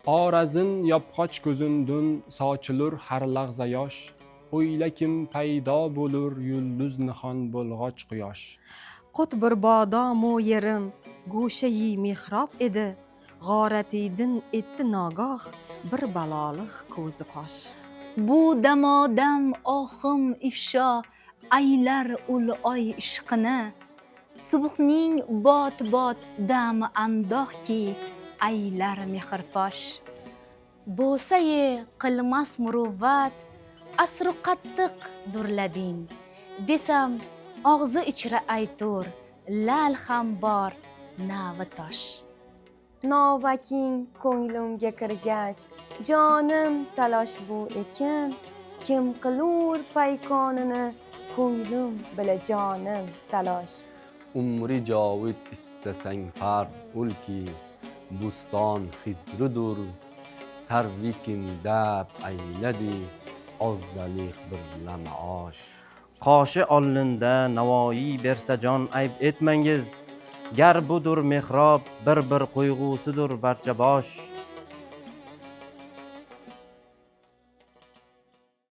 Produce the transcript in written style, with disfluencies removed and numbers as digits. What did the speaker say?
Orazin yopqoch ko'zindun sochilur har lahza yosh. O'yla kim paydo bo'lur yulduz nihon bo'lg'och quyosh. Qut bir bodomu yerim go'shayi mehrob edi. G'oratiydin etdi nogoh bir balolih ko'zi qosh. Bu damodam ohim ifsho aylar ul oy ishqini. Subhning bot bot dami andohki aylar mehrfosh. Bo'sayi qilmas muruvvat, asru qattiq durlabing. Desam, og'zi ichra aytur, lal ham bor navi tosh. Novaking ko'nglimga kirgach, jonim talosh bu ekan. Kim qilur paykonini, ko'nglim bila jonim talosh. Umri jovid istasang fard ulki buston xizridur. Sarvikim dab ayladi ozdalik birla maosh. Qoshi olinda Navoiy bersa jon ayb etmangiz. Gar budur mehrob bir bir qo'yg'usidur barcha bosh.